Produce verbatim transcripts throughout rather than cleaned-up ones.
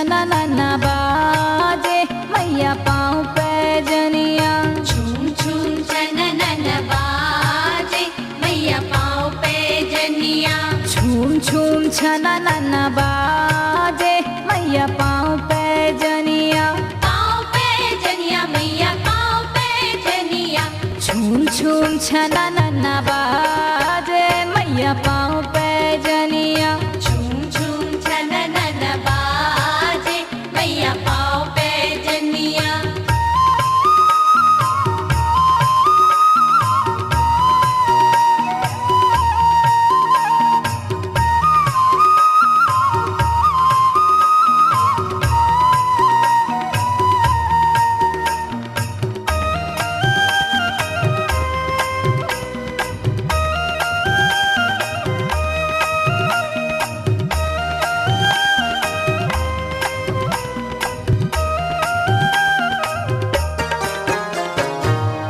छननन बाजे मैया पाँव पैजनिया। छुम छुम छननन बाजे मैया पाँव पैजनिया। छुम छुम छननन बाजे मैया पाँव पैजनिया। पाँव पैजनिया मैया पाँव पैजनिया। छुम छुम छननन बाजे मैया पाँव पैजनिया। छुम छुम छननन बाजे मैया पाँव पैजनिया।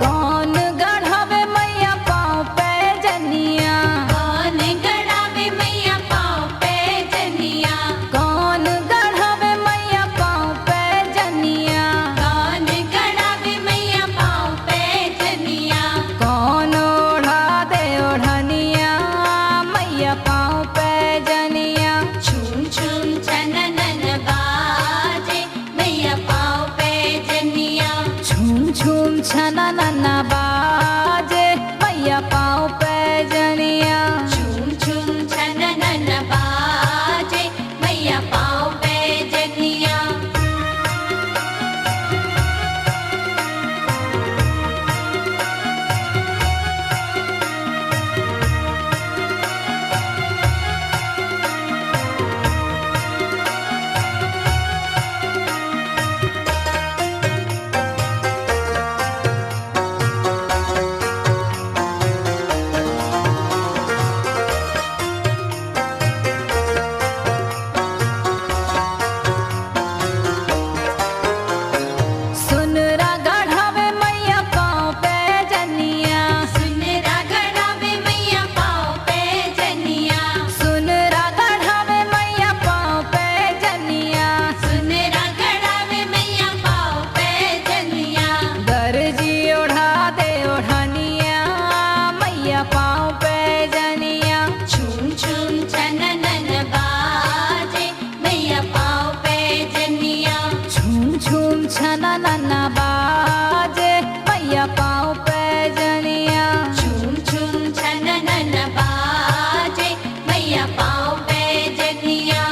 कौन गढ़ावे मैया पाँव पैजनिया? कौन गढ़ावे मैया पाँव पैजनिया? कौन गढ़ावे मैया पाँव पैजनिया? कौन गढ़ावे मैया पाँव पैजनिया? कौन ओढ़ा दे ओढ़निया मैया पाँव पैजनिया? छुम छुम छननन बाजे मैया पाँव पैजनिया। छुम छुम छननन बाजे मैया पाँव पैजनिया। छुम छुम छननन बाजे मैया पाँव पैजनिया। सुनरा गढ़ावे मैया पाँव पैजनिया। सुनरा गढ़ावे मैया पाँव पैजनिया। सुनरा गढ़ावे मैया पाँव पैजनिया। सुनरा गढ़ावे मैया पाँव पैजनिया। गरजी ओढ़ा दे ओढ़निया मैया पाँव पैजनिया। छुम छुम छननन बाजे मैया पाँव पैजनिया। छुम छुम छननन बाजे मैया पाँव पैजनिया। छुम छुम छननन बाजे मैया पाँव पैजनिया।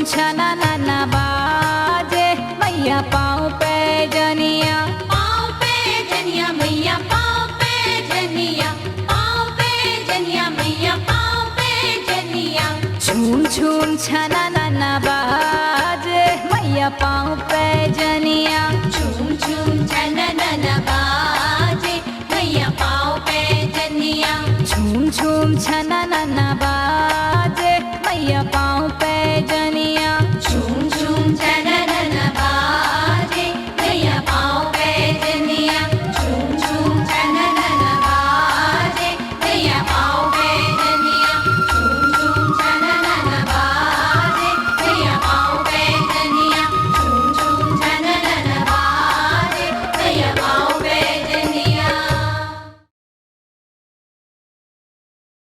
छननन बाजे मैया पाँव पैजनिया। पाँव पैजनिया मैया, पाँव पैजनिया, पाँव पैजनिया मैया, पाँव पैजनिया। छुम छुम छननन बाजे मैया पाँव पैजनिया। छुम छुम छननन बाजे मैया पाँव पैजनिया। छुम छुम छननन बाजे